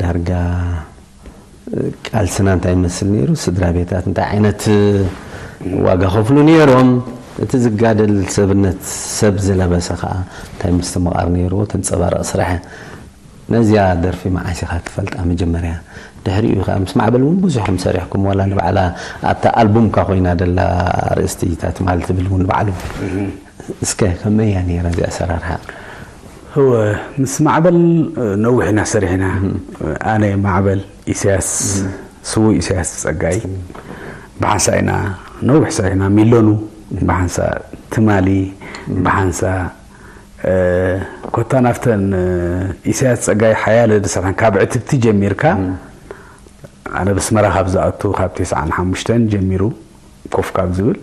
ዳርጋ ቃልስና እንታይ ይመስል ነይሩ፣ ስድራ ቤታት እንታይ ዓይነት ዋጋ ከፍሉ ነይሮም፣ እቲ ዝጋደል ሰብነት ሰብ ዝለበሰ ከዓ እንታይ ምስትምቓር ነይርዎ ተንጸባረቕ ስራሕ። ነዚኣ ደርፊ መዓስ ኢኻ ትፈልጣ መጀመርያ? ድሕሪኡ ከኣ ምስ ማዕበል እውን ብዙሕ ከም ሰሪሕኩም፣ ዋላ ንባዕላ ኣብታ ኣልቡምካ ኮይና ደላ ኣርእስቲ እታ ትማል ትብል እውን ንባዕሉ። እስከ ከመይ እያ ነይራ እዚኣ ኣሰራርሓ? እወ፣ ምስ ማዕበል ነዊሕ ኢና ሰሪሕና። ኣነ፣ ማዕበል፣ ኢሳያስ፣ ስዉእ ኢሳያስ ጸጋይ ብሓንሳ ኢና ነዊሕ ሰሪሕና። ሚሎኑ ብሓንሳ፣ ትማሊ ብሓንሳ፣ ኮታ ናብተን ኢሳያስ ጸጋይ ሓያለ ዝሰርሐን ካብ ዕትብቲ ጀሚርካ፣ ኣነ ብስመራ ካብ ዝኣቱ ካብ ተስዓን ሓሙሽተን ጀሚሩ ኮፍ ካብ ዝብል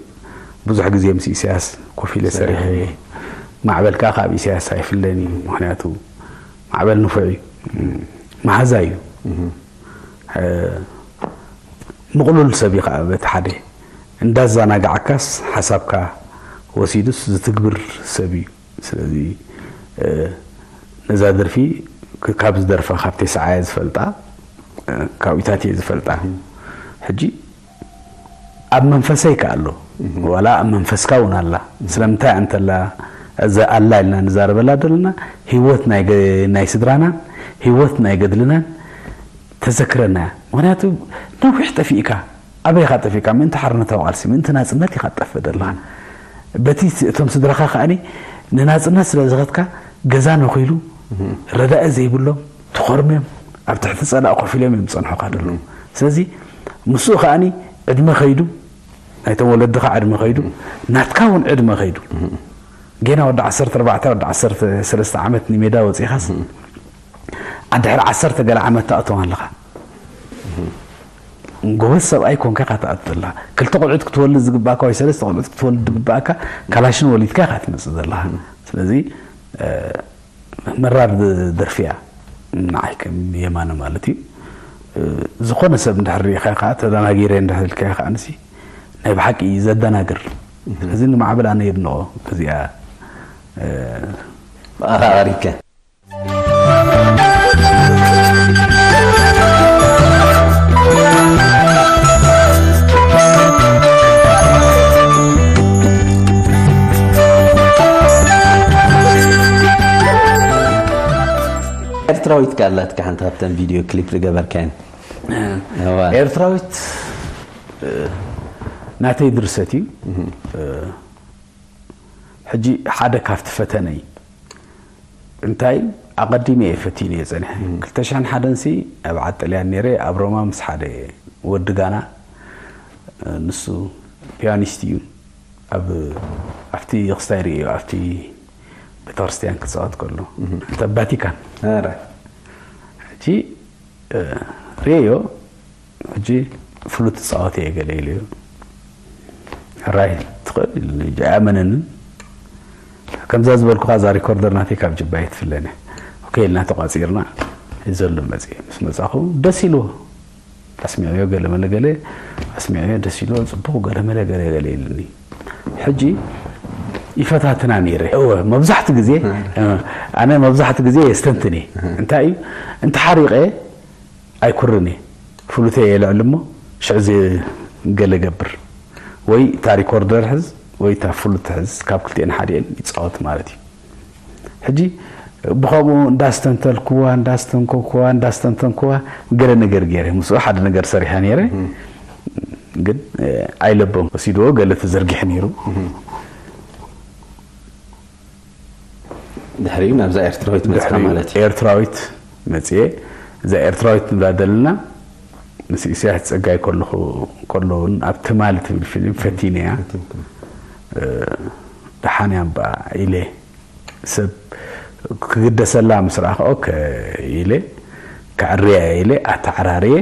ብዙሕ ግዜ ምስ ኢሳያስ ኮፍ ኢለ ሰሪሐ። ማዕበል ከኣ ካብ ኢሳያስ ኣይፍለን እዩ። ምኽንያቱ ማዕበል ንፉዕ እዩ፣ መሃዛ እዩ። ምቕሉል ሰብ እዩ ከዓ በቲ ሓደ እንዳዘናጋዓካስ ሓሳብካ ወሲዱስ ዝትግብር ሰብ እዩ። ስለዚ ነዛ ደርፊ ካብ ዝደርፋ ካብ ተስዓ እየ ዝፈልጣ፣ ካብ ኢታት እየ ዝፈልጣ። ሕጂ ኣብ መንፈሰይ ከ ኣሎ፣ ዋላ ኣብ መንፈስካ እውን ኣላ። ስለምንታይ እንተላ እዛ ኣላ ኢልና ንዛረበላ ዘለና ህይወት ናይ ገ- ናይ ስድራናን ህይወት ናይ ገድልናን ተዘክረና እያ። ምክንያቱ ነዊሕ ጠፊእካ ኣበይ ኢኻ ጠፊእካ? ምእንቲ ሓርነታዊ ቃልሲ ምእንቲ ናፅነት ኢኻ ትጠፍእ ዘለኻ። በቲ እቶም ስድራኻ ከኣኒ ንናፅነት ስለ ዝኸትካ ገዛ ነኺሉ ረዳኢ ዘይብሎም ተኾርምዮም ኣብ ትሕቲ ፀላእ ኮፍ ኢሎም እዮም ዝፀንሑኻ ዘለዉ። ስለዚ ምስኡ ከኣኒ ዕድመ ከይዱ ናይቶም ወለድኻ ዕድመ ከይዱ ናትካ እውን ዕድመ ከይዱ ጌና ወዲ ዓሰርተ ኣርባዕተ ወዲ ዓሰርተ ሰለስተ ዓመት ንሜዳ ወፂኻስ ኣድሕሪ ዓሰርተ ገለ ዓመት ተኣቶም ኣለኻ። ጎበዝ ሰብኣይ ኮንካ ኢኻ ትኣቱ ዘለኻ። ክልተ ቆልዑት ክትወልድ ዝግባእካ ወይ ሰለስተ ቆልዑት ክትወልድ ዝግባእካ ካላሽን ወሊድካ ኢኻ ትመፅእ ዘለኻ። ስለዚ መራር ደርፊ እያ ንዓይ ከም የማነ ማለት እዩ። ዝኾነ ሰብ እንድሕር ርኢኻ ከዓ ተደናጊረ እንድሕር ኢልካዮ ከዓ ንሲ ናይ ብሓቂ እዩ ዘደናግር። እዚ ንማዕበል ኣነ የድንቖ። እዚኣ ብኣኻ ቀሪብከ ኤርትራዊት ጋላትካ ሓንቲ ካብተን ቪድዮ ክሊፕ ዝገበርካየን። ኤርትራዊት ናተይ ድርሰት እዩ። ሕጂ ሓደ ካብቲ ፈተነይ እንታይ ኣቐዲመ እየ ፈቲነ እየ ጸኒሐ። ክልተ ሽሕን ሓደን ሲ ኣብ ዓዲ ጥልያን ነይረ፣ ኣብ ሮማ ምስ ሓደ ወዲ ጋና፣ ንሱ ፒያኒስት እዩ። ኣብ ኣብቲ ክስታይ ርእዮ ኣብቲ ቤተክርስትያን ክጻወት ከሎ፣ ኣብቲ ቫቲካን። ኧረ። ሕጂ ርእዮ፣ ሕጂ ፍሉት ትጻወት እየ ገለ ኢሉ እዩ። ሕራይ ትኽእል ኢሉኒ፣ ሕጂ ኣያመነንን። ከምዛ ዝበልኩኻ እዛ ሪኮርደር ናተይ ካብ ጅባይ ትፍለን እያ። ኦኬ ኢልና ተቋጺርና፣ ሒዘሉ መጽየ። ምስ መጻኹ ደስ ኢልዎ። ኣስሚዕዮ ገለ መለ ገለ፣ ኣስሚዕዮ ደስ ኢልዎ፣ ጽቡቕ ገለ መለ ገለ ገለ ኢሉኒ። ሕጂ ይፈታትና ነይረ። እወ፣ መብዛሕቱ ግዜ፣ ኣነ መብዛሕቱ ግዜ የስተንትን እየ። እንታይ እዩ? እንተሓሪቐ ኣይኩርን እየ። ፍሉተይ የልዕል እሞ ሽዑ ገለ ገብር። ወይ እታ ሪኮርደር ሕዝ፣ ወይ እታ ፍሉት ሕዝ፣ ካብ ክልቲኤን ሓዲኤን ይጻወት ማለት እዩ። ሕጂ ብኸምኡ እንዳስተንተልክዋ፣ እንዳስተንከኩዋ፣ እንዳስተንተንክዋ ገለ ነገር ገይረ። ምስኡ ሓደ ነገር ሰሪሐ ነይረ። ግን ኣይለቦም ወሲድዎ ገለ ተዘርጊሑ ነይሩ። ድሕሪኡ ናብዛ ኤርትራዊት መጽኻ ማለት እዩ። ኤርትራዊት መጽየ። እዛ ኤርትራዊት ንብላ ዘለና ምስ ኢሳያስ ጸጋይ ከለኹ፣ ከሎ እውን ኣብ ትማል ትብል ፊልም ፈቲነ እያ። ደሓን እያ እምበኣ ኢለ ሰብ ክግደሰላ ምስ ረኣኹ፣ ኦኬ ኢለ፣ ከዕርያ ኢለ ኣተዓራርየ፣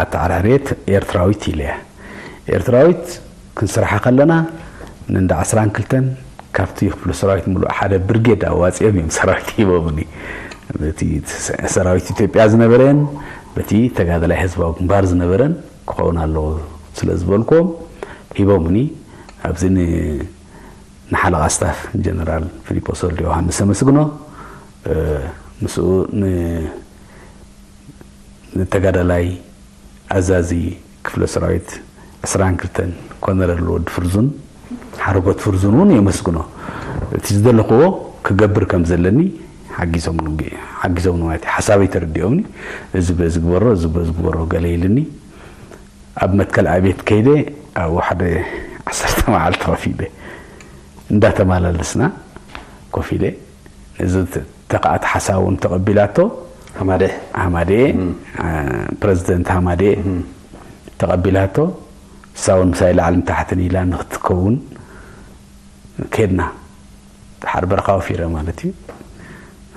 ኣተዓራርየ ኤርትራዊት ኢለያ። ኤርትራዊት ክንስርሓ ከለና ንእንዳ ዕስራን ክልተን ካብቲ ክፍለ ሰራዊት ምሉእ ሓደ ብርጌድ ኣዋጺኦም እዮም ሰራዊት ሂቦምኒ። በቲ ሰራዊት ኢትዮጵያ ዝነበረን በቲ ተጋዳላይ ህዝባዊ ግንባር ዝነበረን ክኸውን ኣለዎ ስለ ዝበልኩዎም ሂቦምኒ። ኣብዚ ንሓለቓ ስታፍ ጀነራል ፊሊጶስ ወልደ ዮሃንስ ኣመስግኖ። ምስኡ ንተጋዳላይ ኣዛዚ ክፍለ ሰራዊት ዕስራን ክልተን ኮነረል ወዲ ፍርዙን ሓረጎት ፍርዙን እውን የመስግኖ። እቲ ዝደለኽዎ ክገብር ከም ዘለኒ ሓጊዞምኒ ማለት እዩ። ሓሳበይ ተረዲኦምኒ፣ እዚ በዚ ግበሮ፣ እዚ በዚ ግበሮ ገለ ኢልኒ። ኣብ መትከል ኣቤት ከይደ ኣብኡ ሓደ ዓሰርተ መዓልቲ ኮፍ ኢለ እንዳተመላለስና ኮፍ ኢለ እዚ ተካእቲ ሓሳብ እውን ተቐቢላቶ። ሃማደ ሃማዴ ፕረዚደንት ሃማዴ ተቐቢላቶ። እሳ እውን ምሳይ ላዕልን ታሕትን ኢላ ንክትከውን ከድና። ሓር በረኻ ወፊረ ማለት እዩ።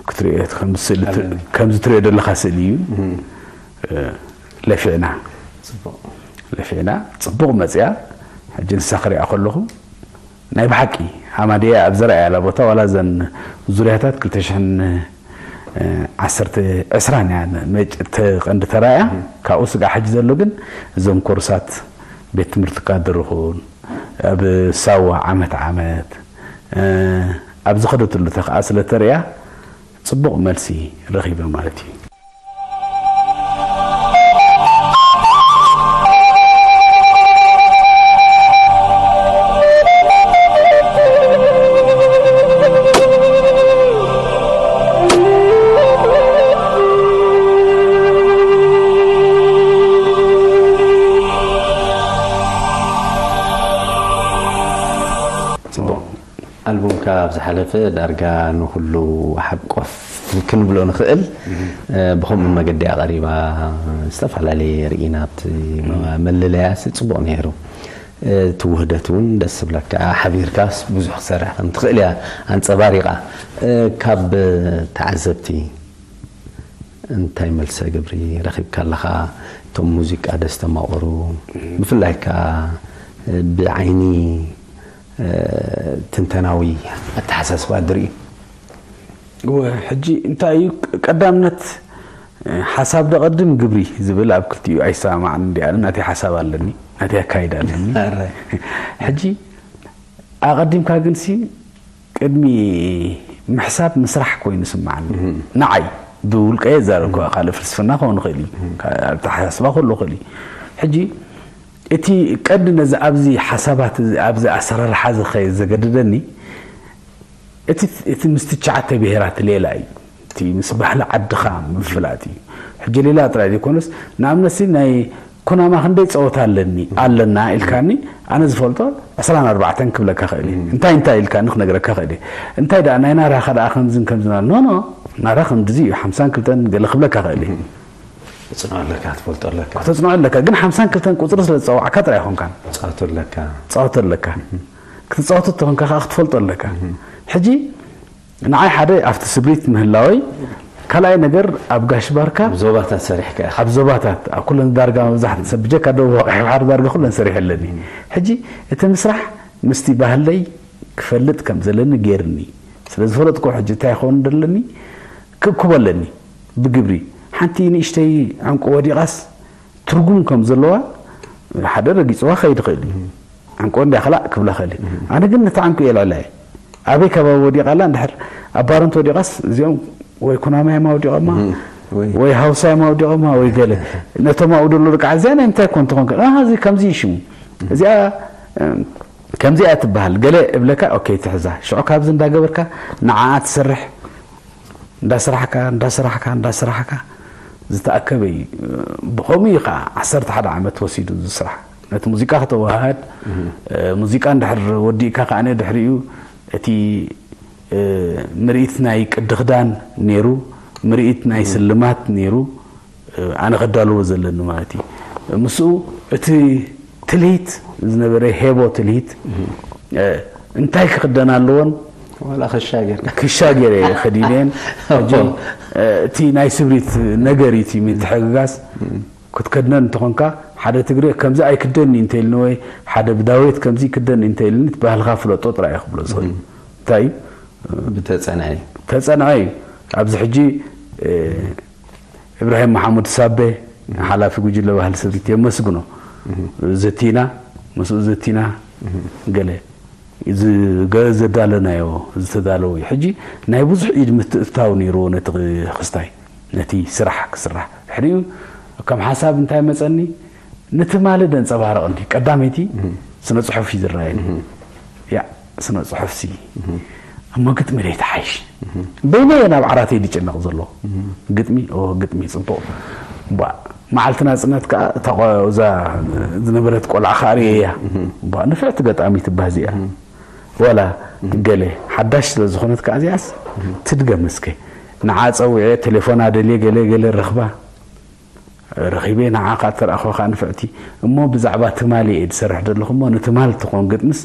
ክትሪኦ ከምዚ ትሪኦ ዘለኻ ስእሊ እዩ። ለፊዕና ለፊዕና ጽቡቕ መጽያ። ሕጂ ንሳ ክሪኣ ከለኹ ናይ ብሓቂ ሃማድያ ኣብ ዘርኣያላ ቦታ ዋላ እዘን ዙርያታት ክልተ ሽሕን ዓሰርተ ዕስራን እያ መጭ እቲ ቀንዲ ተራእያ። ካብኡ ስጋዕ ሕጂ ዘሎ ግን እዞም ኮርሳት ቤት ትምህርቲ ካድር ይኹን ኣብ ሳዋ ዓመት ዓመት ኣብ ዝኸደትሉ ተኸኣ ስለ ተርእያ ጽቡቕ መልሲ ረኺበ ማለት እዩ። ኣልቡምካ ኣብ ዝሓለፈ ዳርጋ ንኹሉ ሓቆፍ ክንብሎ ንኽእል። ብኸምኡ መገዲ ኣቐሪባ ዝተፈላለየ ርኢና ኣብቲ መለለያ ጽቡቕ ነይሩ። እቲ ውህደት እውን ደስ ዝብለካ፣ ሓቢርካስ ብዙሕ ክሰርሕ ከም ትኽእል እያ ኣንጸባሪቓ። ካብ ተዓዘብቲ እንታይ መልሰ ግብሪ ረኺብካ ኣለኻ? እቶም ሙዚቃ ደስተማቕሩ ብፍላይ ከኣ ብዓይኒ ትንተናዊ ኣተሓሳስባ ድርኢ። እወ፣ ሕጂ እንታይ እዩ ቀዳምነት፣ ሓሳብ ደቐድም ግብሪ ዝብል ኣብ ክልቲኡ ኣይሰማማዕን እንዲ ኣነ ናተይ ሓሳብ ኣለኒ፣ ናተይ ኣካይዳ ኣለኒ። ሕጂ ኣቐዲምካ ግንሲ ቅድሚ ምሕሳብ ምስራሕ ኮይኑ ስምዓኒ። ንዓይ ብውልቀየ ዛረብኩ፣ ካልእ ፍልስፍና ክኸውን ይኽእል እዩ፣ ኣተሓሳስባ ክህሉ ይኽእል እዩ። ሕጂ እቲ ቀንዲ ነዚ ኣብዚ ሓሳባት ኣብዚ ኣሰራርሓ እዚ ከ ዘገድደኒ እቲ እቲ ምስቲ ትሽዓተ ብሄራት ሌላ እዩ። እቲ ምስ ባህሊ ዓድኻ ምፍላጥ እዩ። ሕጂ ሌላ ጥራይ ዘይኮነስ ንኣብነት ሲ ናይ ኩናማ ክንደይ ጸወታ ኣለኒ ኣለና ኢልካኒ ኣነ ዝፈልጦ ዕስራን ኣርባዕተን ክብለካ ክእል እየ። እንታይ እንታይ ኢልካኒ ክነግረካ ክእል እየ። እንታይ ደኣ ናይ ናራኻ ደኣ ከምዝን ከምዝና ኖ ኖ ናራ ከምዚ እዩ ሓምሳን ክልተን ገለ ክብለካ ክእል እየ። ተጽንዖ ኣለካ ትፈልጦ ኣለካ። ከተጽንዖ ኣለካ ግን ሓምሳን ክልተን ቁጽሪ ስለ ዝጸዋዕካ ጥራይ ኣይኮንካን። ጻወቶ ኣለካ። ጻወቶ ኣለካ። ክትጻወቶ ተኾንካ ከዓ ክትፈልጦ ኣለካ። ሕጂ ንዓይ ሓደ ኣብቲ ስብሪት ምህላወይ ካልኣይ ነገር ኣብ ጋሽ ባርካ ኣብ ዞባታት ሰሪሕካ ኢኻ። ኣብ ዞባታት ኣብ ኩለን ዳርጋ መብዛሕትኡ ሰብ ብጀካ ደቡብ ወቕዒ ባሕሪ ዳርጋ ኩለን ሰሪሐ ኣለኒ። ሕጂ እቲ ምስራሕ ምስቲ ባህለይ ክፈልጥ ከም ዘለኒ ገይርኒ ስለ ዝፈለጥኩ ሕጂ እንታይ ክኸውን ኣለኒ ክእክቦ ኣለኒ ብግብሪ ሓንቲ ንእሽተይ ዕንቁ ወዲቓስ ትርጉም ከም ዘለዋ ሓደ ረጊፅዋ ከይድ ይኽእል እዩ። ዕንቁ እንዲያ ከላእ ክብላ ክእል እዩ። ኣነ ግን ነታ ዕንቁ እየ ልዕላ እየ። ኣበይ ከባቢ ወዲቓ ኣላ እንድሕር ኣብ ባረንት ወዲቓስ እዚኦም ወይ ኩናማ እዮም ኣውዲቖማ ወይ ሃውሳ እዮም ኣውዲቖማ ወይ ገለ ነቶም ኣብኡ ደሎ ርቃዕ እዚኣ ናይ ምንታይ ኮን ትኾን ከ እዚ ከምዚ እዩ ሽሙ እዚኣ ከምዚኣ ትበሃል ገለ እብለካ ኦኬ ትሕዛ ሽዑ ካብዚ እንዳገበርካ ንዓኣ ትሰርሕ እንዳሰራሕካ እንዳሰራሕካ እንዳሰራሕካ ዝተኣከበ እዩ። ብኸምኡ እዩ ከዓ ዓሰርተ ሓደ ዓመት ወሲዱ እዚ ስራሕ። ነቲ ሙዚቃ ከተወሃህድ፣ ሙዚቃ እንድሕር ወዲእካ ከዓ ድሕሪኡ እቲ ምርኢት ናይ ቅዲ ክዳን ነይሩ፣ ምርኢት ናይ ስልማት ነይሩ፣ ኣነ ከዳልዎ ዘለኒ ማለት እዩ። ምስኡ እቲ ትልሂት ዝነበረ ሄቦ ትልሂት እንታይ ክኽደና ኣለዎን ዋላ ክሻ ጌርካ ክሻ ጌረ ከዲነን ሕጂ እቲ ናይ ስብሪት ነገር እቲ ምትሕግጋዝ ክትከድነን እንተኾንካ ሓደ ትግሬ ከምዚ ኣይክደኒ እንተኢልኒ ወይ ሓደ ብዳዌት ከምዚ ይክደኒ እንተኢልኒ እቲ ባህልኻ ፍለጦ ጥራይ ክብሎ ዝኽእል እንታይ እዩ ብተጸንዐ እዩ ተጸንዐ እዩ ኣብዚ ሕጂ ኢብራሂም መሓሙድ ሳቤ፣ ሓላፊ ጉጅለ ባህሊ ስሪት፣ የመስግኖ። ዘቲና፣ ምስኡ ዘቲና፣ ገለ ዝገ-፣ ዘዳለናዮ ዝተዳለወ እዩ። ሕጂ ናይ ብዙሕ ኢድ ምትእትታው ነይርዎ ነቲ ክስታይ፣ ነቲ ስራሕ ክስራሕ። ድሕሪኡ ከም ሓሳብ እንታይ መጸኒ? ንትማሊ ደንጸባርቕ እንዲ ቀዳመይቲ ስነ ጽሑፍ እዩ ዝረኣየኒ። ያ ስነ ጽሑፍሲ እሞ ግጥሚ ደይ ትሓይሽ? በይነየ ናብ ዓራተይ ድጭነቕ ዘሎ። ግጥሚ፣ ኦ፣ ግጥሚ ጽቡቕ። ባ፣ መዓልቲ ናጽነት ከኣ እታ ቆ-፣ እዛ ዝነበረት ቆልዓ ከኣ ርእየያ። ባ፣ ንፍዕቲ ገጣሚት እባ እዚኣ። ወላ ገለ ሓዳሽ ስለ ዝኾነት ከኣ እዚኣስ ትድገም እስከ። ንዓ ጸዊዐ፣ ቴሌፎና ደልየ፣ ገለ ገለ ረኽባ። ረኺበ፣ ንዓ ከኣ ተረኣኽበ ከኣ ንፍዕቲ። እሞ ብዛዕባ ትማሊ እየ ዝሰርሕ ዘለኹ እሞ ንትማል ትኾን ግጥምስ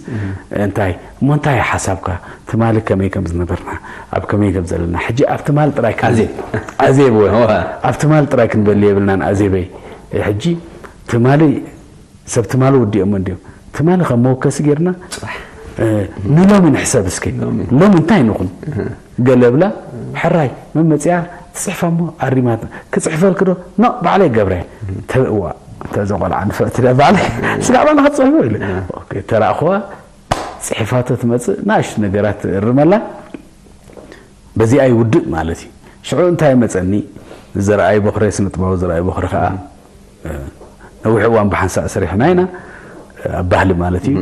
እንታይ? እሞ እንታይ ሓሳብካ? ትማሊ ከመይ ከም ዝነበርና፣ ኣብ ከመይ ከም ዘለና። ሕጂ ኣብ ትማል ጥራይ ክን-፣ ኣዜብ። ኣዜብ ወይ? እዋ። ኣብ ትማል ጥራይ ክንበል የብልናን ኣዜበይ። ሕጂ ትማሊ፣ ሰብ ትማሊ ወዲኦሞ እንድዮም። ትማሊ ከም መወከሲ ጌርና፣ ጽባሕ። እ፣ ንሎሚ ንሕሰብ እስኪ። ሎሚ። ሎሚ እንታይ ንኹን? እህ። ገለ ብላ፣ ሕራይ፣ መመጽያ ትጽሕፋ እሞ ኣሪማት ክጽሕፈልኪ ዶ? ኖ፣ ባዕለይ ገብረ። ተ-፣ እዋ፣ እተ ዘቆልዓ ንፍዕቲ ደ ባዕለይ፣ ስጋዕ ባዕልኻ ትጽሕፎ ኢለ። እህ። ኦኬ፣ ተራእኽዋ፣ ጽሒፋቶ ትመጽእ፣ ንኣሽቱ ነገራት ትእርመላ። በዚኣ ይውድእ ማለት እዩ። ሽዑ እንታይ መጸኒ? ዘርኣይ በኽረ፣ ስነ ጥበባዊ ዘርኣይ በኽረ ከኣ፣ እ፣ ነዊሕ እዋን ብሓንሳእ ሰሪሕና ኢና፣ እ፣ ኣብ ባህሊ ማለት እዩ።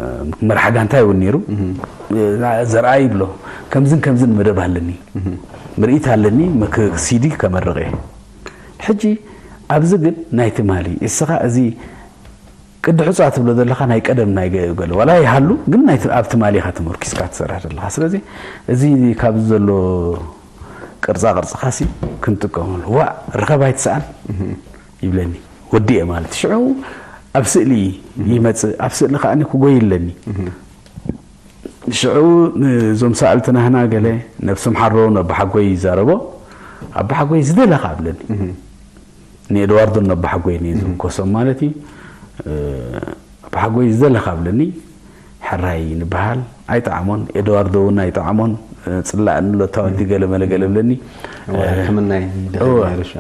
እ፣ መርሓ ጋንታ እውን ነይሩ። እ፣ ዘርኣይ ይብሎ፣ ከምዝን ከምዝን መደብ ኣለኒ። ምርኢት ኣለኒ፣ መክ-፣ ሲዲ ከመርቕ እየ። ሕጂ ኣብዚ ግን ናይ ትማሊ፣ እስኻ እዚ ቅዲ ሑጻ ትብሎ ዘለኻ ናይ ቀደም ናይ ገ-፣ ገለ ዋላ ይሃሉ፣ ግን ናይ ት-፣ ኣብ ትማሊ ኢኻ ተመርኪስካ ትሰርሕ ዘለኻ። ስለዚ እዚ ካብዚ ዘሎ ቅርጻ ቅርጽኻሲ ክንጥቀመሉ። ዋእ፣ ርኸብ ኣይትስኣን ይብለኒ። ወዲኤ ማለት ሽዑ ኣብ ስእሊ ይመጽእ፣ ኣብ ስእሊ ከኣ ክጎይ ኣለኒ። ሽዑ ንዞም ሰኣልቲ ናህና ገለ ነብሶም ሓሮ ነባሓጎይ ይዛረቦ። ኣባሓጎይ ዝደለኻ ኣብለኒ። ንኤድዋርዶን ነባሓጎይ ንዝውከሶም ማለት እዩ። እ፣ ኣባሓጎይ ዝደለኻ ኣብለኒ። ሕራይ ንበሃል ኣይጠዓሞን፣ ኤድዋርዶ እውን ኣይጠዓሞን። እ፣ ጽላእኒ ኣሎ እታ ወዲ ገለ መለ ገለ ብለኒ። እወ፣ እ፣ ሕክምና እዩ ደኸም እወ። ነይሩ ሻ።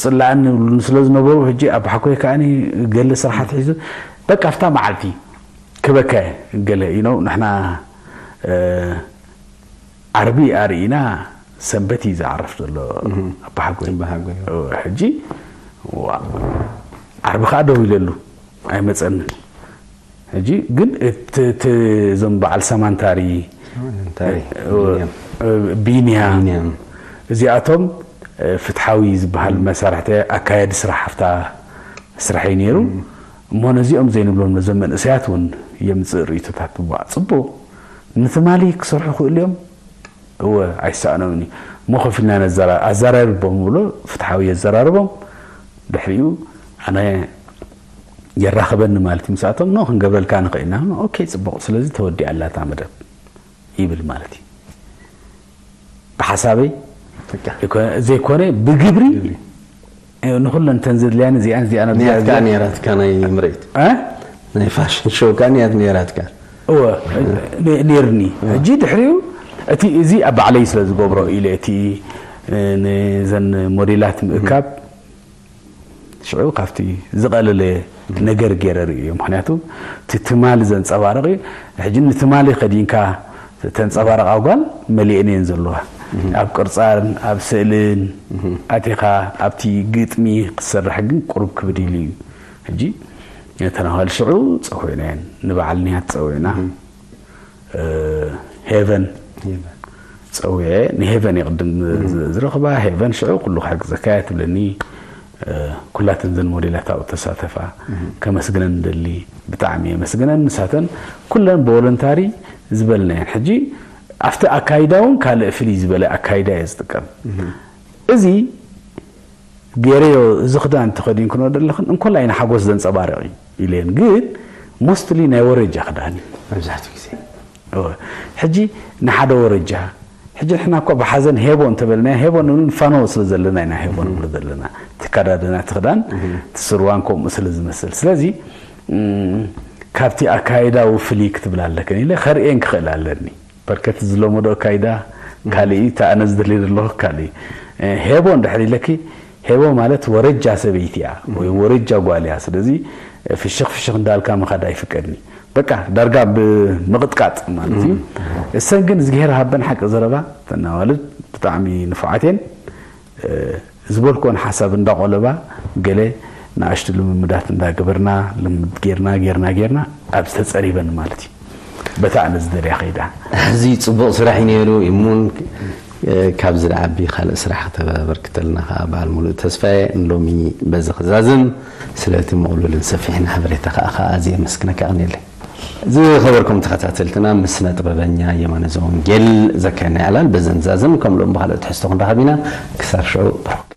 ጽላእኒ ይብሉኒ ስለ ዝነበሩ፣ ሕጂ ኣባሓጎይ ከኣኒ ገለ ስራሓት ሒዙ፣ በቃ፣ ኣብታ መዓልቲ ክበከ ገለ፣ you know፣ ንሕና፣ እ፣ ዓርቢ ኣርኢና፣ ሰንበት እዩ ዝዓርፍ ዘሎ እህ። ኣባሓጎይ። ኣባሓጎይ። እወ፣ ሕጂ፣ ዋ፣ ዓርቢ ከኣ ደው ኢለሉ፣ ኣይመጸንን። ሕጂ ግን እቲ፣ እቲ፣ እዞም በዓል ሰማንታሪ፣ ሰማንታሪ፣ እወ፣ ቢንያም። ቢንያም። ቢንያም። እዚኣቶም፣ እ፣ ፍትሓዊ ዝበሃል መሳርሕቲ ኣካያዲ ስራሕ ኣብታ ስራሕ እዩ ነይሩ። እም። እሞ ነዚኦም ዘይንብሎም ነዞም መንእሰያት እውን የምጽእ ርእይቶታት። ዋ፣ ጽቡቕ። ንትማሊ ክሰርሑ ክእሉ እዮም። እወ፣ ኣይሰኣኖምን እዩ። እሞ ኮፍ ኢልና ነዘራ-፣ ኣዘራርቦም ብሎ ፍትሓዊ የዘራርቦም። ድሕሪኡ ኣነ የራኽበኒ ማለት እዩ። ምስኣቶም ኖ ክንገብረልካ ንኽእል ኢና። ኦኬ፣ ጽቡቕ። ስለዚ ተወዲኣ ኣላ እታ መደብ ይብል ማለት እዩ። ብሓሳበይ በቃ። ይኮ-፣ ዘይኮነ ብግብሪ ግብሪ። ንኹለን እተን ዘድልያን እዚኣን እዚኣን ኣብዚኣ ነያትካ እዚኣ ነራትካ ናይ ምርኢት። እ? ናይ ፋሽን ሾው ከኣ ነያት ነራትካ። እወ፣ ነ-፣ ነይርኒ። ሕጂ ድሕሪኡ እቲ፣ እዚ ኣብ ባዕለይ ስለ ዝገብሮ ኢለ እቲ፣ እ፣ ንዘን ሞዴላት ምእካብ ሽዑ ካብቲ ዝቐለለ ነገር ገይረ ርእዮ። ምኽንያቱ እቲ ትማሊ ዘንጸባርቕ እዩ። ሕጂ ንትማሊ ከዲንካ ተንጸባርቓ ጓል መሊአን እየን ዘለዋ። ኣብ ቅርጻን ኣብ ስእልን ኣቲኻ ኣብቲ ግጥሚ ክትሰርሕ ግን ቁሩብ ክብድ ኢሉ እዩ። ሕጂ እተን ኣዋልድ ሽዑ ጸዊዕናየን፣ ንበዓል ንያት ጸዊዕና። እ፣ ሄቨን ሄቨን። ጸዊዐ፣ ንሄቨን እየ ቅድም ዝ-፣ ዝረኽባ። ሄቨን ሽዑ ኩሉ ክሕግዘካ እየ ትብለኒ። እ፣ ኩላተን ዘን ሞዴላት ኣብኡ ተሳተፋ። ከመስግነን ንደሊ፣ ብጣዕሚ የመስግነን። ንሳተን ኩለን ብቮለንታሪ ዝበልና እየን። ሕጂ ኣብቲ ኣካይዳ እውን ካልእ ፍልይ ዝበለ ኣካይዳ እየ ዝጥቀም። እዚ ገይረዮ፣ እዚ ክዳን ተኸዲንክኖ ዘለኽን እንኮላይ ንሓጎስ ዘንጸባርቕ እዩ ኢለን። ግን ሞስትሊ ናይ ወረጃ ክዳን እዩ። መብዛሕትኡ ግዜ። እወ። ሕጂ ንሓደ ወረጃ፣ ሕጂ ንሕና እኮ ብሓዘን ሄቦ እንተበልና፣ ሄቦ ንብል ንፋኖ ስለ ዘለና ኢና ሄቦ ንብሎ ዘለና። እቲ ኣከዳድና፣ እቲ ክዳን፣ እቲ ስርዋን ከምኡ ስለ ዝመስል። ስለዚ፣ እም፣ ካብቲ ኣካይዳዊ ፍልይ ክትብል ኣለክን ኢለ ከርእየን ክኽእል ኣለኒ። በርከት ዝለመዶ ኣካይዳ ካልእ እዩ፣ እታ ኣነ ዝደልየ ዘለኹ ካልእ እዩ። ሄቦ እንድሕር ኢለኪ፣ ሄቦ ማለት ወረጃ ሰበይቲ እያ ወይ ወረጃ ጓል እያ። ስለዚ ፍሽኽ ፍሽኽ እንዳልካ ምኻድ ኣይፍቀድኒ። በቃ ዳርጋ ብምቕጥቃጥ ማለት እዩ። እሰን ግን እዝግሄር ሃበን ሓቂ ዘረባ ተናዋልድ ብጣዕሚ ንፉዓት እየን። ዝበልኮን ሓሳብ እንዳቆለባ ገለ ንኣሽቱ ልምምዳት እንዳገበርና ልምድ ጌርና ጌርና ጌርና ኣብ ዝተጸሪበን ማለት እዩ። በታ ኣነ ዝደልያ ከይዳ። እዚ ጽቡቕ ስራሕ እዩ ነይሩ። እሙን ካብ ዝለዓቢ ካልእ ስራሕ ክተበርክተልና ከዓ በዓል ሙሉእ ተስፋየ ንሎሚ በዚ ክዛዝም ስለቲ ምቕሉልን ሰፊሕን ሓበሬታ ከዓ ከዓ ኣዝየ የመስግነካ። ኣቕንየለይ። ዝኸበርኩም ተኸታተልትና ምስ ስነ ጥበበኛ የማነ ዘወንጌል ዘካየድና ዕላል በዚ ንዛዝም። ከም ሎም ብካልእ ትሕዝቶ ክንራኸብ ኢና። ክሳብ ሽዑ ብሩኽ።